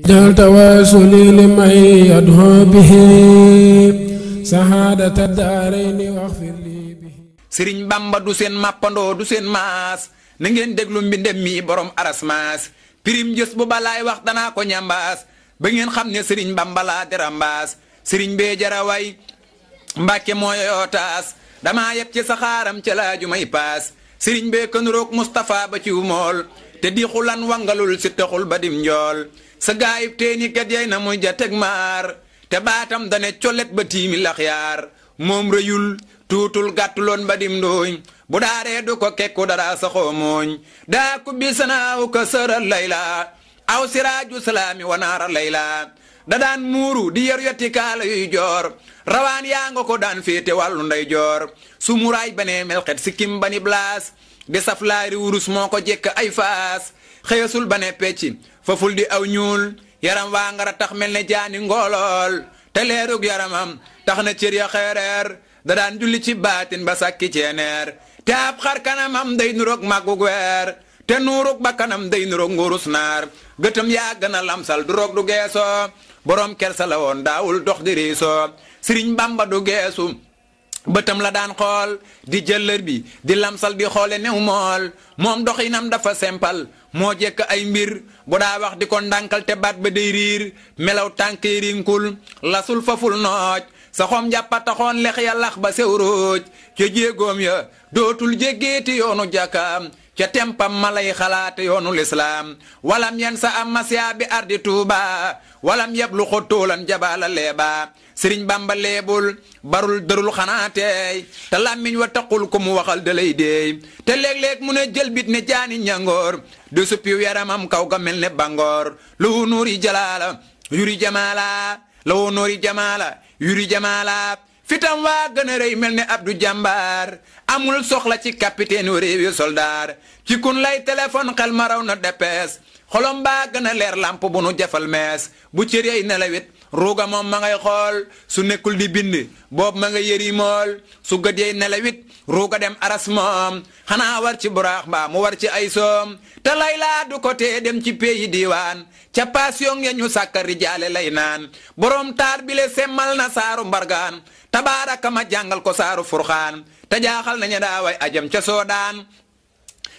جعل تواصلي لمن يدعو به سعادة الدارين واغفر لي به. Sëriñ Bamba du seen mappandoo du seen maas na ngeen déglu mbindem mi borom aras maas pirim jës bu balaay wax danaa ko ñambaas ba ngeen xam ne Sëriñ Bamba laa derambaas sëriñ bee jaraway Mbàkke moo yoo taas damaa yeb ci saxaaram ca laaju may paas sëriñ bee kënuroog Mustapha ba ciw mool te di xulan wangalul si taxul ba dim njool sa gaayib teeni kat yay na muy ja teg maar te baatam dane colet ba tiimi laxyaar moom rëyul tuutul gàttuloon ba dim ndooñ bu daaree du ko kekku dara saxoo mooñ daa kubbi sanaaw ka sëral layla aw siraaju salaami wanaara layla da daan muuru di yer yotti kaala yuy joor rawaan yaa nga ko daan féete wàllu nday joor su muraay banee melxet sikkim bani blaas di saf laari wurus moo ko jekk ay faas xëyasul bane pecci faful di aw ñuul yaram waa ngara tax mel ne jaani ngoolool te leerug yaramam tax na cër ya xeereer da daan julli ci baatin ba sàkki ceeneer te ab xar kanamam day nuroog màggug weer te nuurug ba kanam day nuroog ngurus naar gëtam yaa gën a lamsal du roog du geesoo borom kersa la woon daawul dox di riisoo Sëriñ Bamba du geesu bëtam la daan xool di jëllër bi di lamsal di xoole new mool moom doxinam dafa sempal moo jekk ay mbir bu daa wax di ko ndànkal te baat ba day riir melaw tànkee rinkul lasul faful nooj sa xom jàppa taxoon lex ya lax ba sew róoj ca jéegoom ya dootul jéggeeti yoonu jàkkaam ca tempam malay xalaate yoonu lislaam walam yan sa am masiya bi ardi tuuba walam yeb lu xottóolan jabaala leeba Sëriñ Bamba leebul barul dërul xanaateey te làmmiñ wa taqul ko mu waxal dalay deey te léeg-léeg mu ne jëlbit ne jaani ñangoor du suppiw yaramam kaw ga mel ne bangoor lu nuuri jalaala yuri jamaala lawo noori jamaala yuri jamaala fitam waa gën a rëy mel ne Abdou Jambaar amul soxla ci capitaine wu réewi soldaar ci kun lay téléphone xel ma raw na depes xolom baa gën a leer lamp bu nu jafal mees bu cër yey nelawit ruuga moom ma ngay xool su nekkul di bind boobu ma nga yëri mool su gët yey nelawit ruuga dem aras moom xanaa war ci buraax mbaa mu war ci ay soom te lay laa du ko tee dem ci pays diiwaan ca passion ya ñu sàkka rijaale lay naan borom taar bi le semmal na saaru mbargaan tabaaraka ma jàngal ko saaru furxaan te jaaxal nañu daaway ajam ca soodaan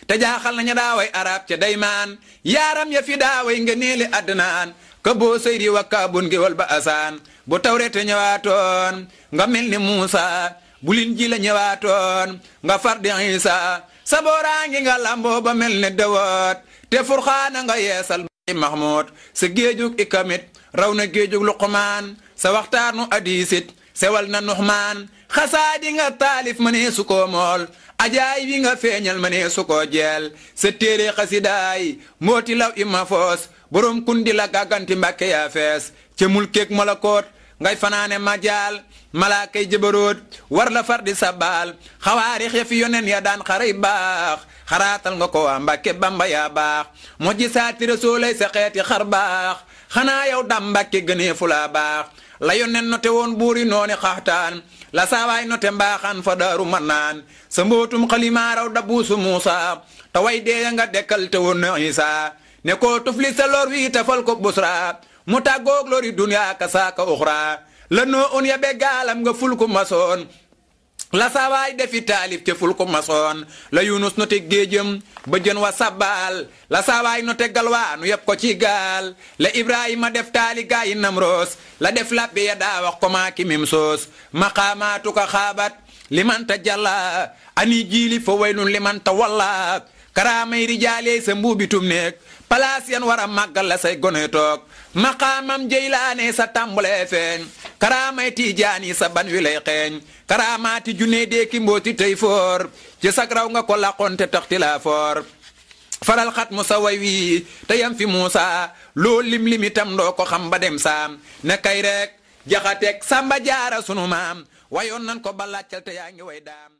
te jaaxal nañu daaway arab ca daymaan yaaram ya fi daaway nga neeli àddinaan ka boo seyri wa kaabun gi wal ba asaan bu tawreete ñëwaatoon nga mel ni Muusa bu Linjiil ñëwaatoon nga far di Isa sabooraangi nga lamboo ba mel ne Dawoot te furxaana nga yeesal bay Mahmoud sa géejug ikamit raw na géejug Luqmaan sa waxtaanu adiisit sewal na Nuxmaan xasaadi nga taalif ma nee su koo mool ajaay wi nga feeñal ma nee su koo jeel sa téere xasidaay mooti law ima foos borom kundi la gàgganti Mbàkke yaa fees ca mulkeek malakoot ngay fanaane majaal malaakay jëbaroot war la far di sabaal xawaarix ya fi yonen ya daan xaray baax xaraatal nga ko waa Mbàkke Bamba yaa baax moo ji saati rasoolay sa xeeti xar baax xanaa yow dam Mbàkke gënee fu laa baax la yonen note woon buuri nooni xaxtaan la saawaay note mbaaxaan fa daaru man naan sa mbootum xalimaaraw dabuusu Muusa te way deeya nga dekkal te woon na Isa ne ko tufli sa lor wi tafal ko busra mu tàggoog lori duniyaa ka saaka uxra la noo un ya be gaalam nga ful ko masoon la saawaay defi taalif te ful ko masoon la Yunus note géejëm ba jën wa sabbaal la saawaay note galwaanu yëpp ko ci gaal la Ibrahima def taali gaayi Namroos la def labbe ya daa wax ko maaki mim soos maqaamaatu ka xaabat liman ta jalla ani jiili fa waylun liman ta walla karaamay rijaalee sa mbuubitum neek palaas yan war a màggal la say gone toog maqaamam jeylaane sa tàmbalee feeñ karaamay tiijaani sa ban wi lay xeeñ karaamaati junne deeki mbooti tey foor ci sag raw nga ko laqonte taxti laa foor faral xat mu sa way wi te yam fi Muusa loo lim-lim itam doo ko xam ba dem saam ne kay rek jaxateeg Samba Jaara sunu maam wayoon nan ko ba làccal te yaa ngi way daam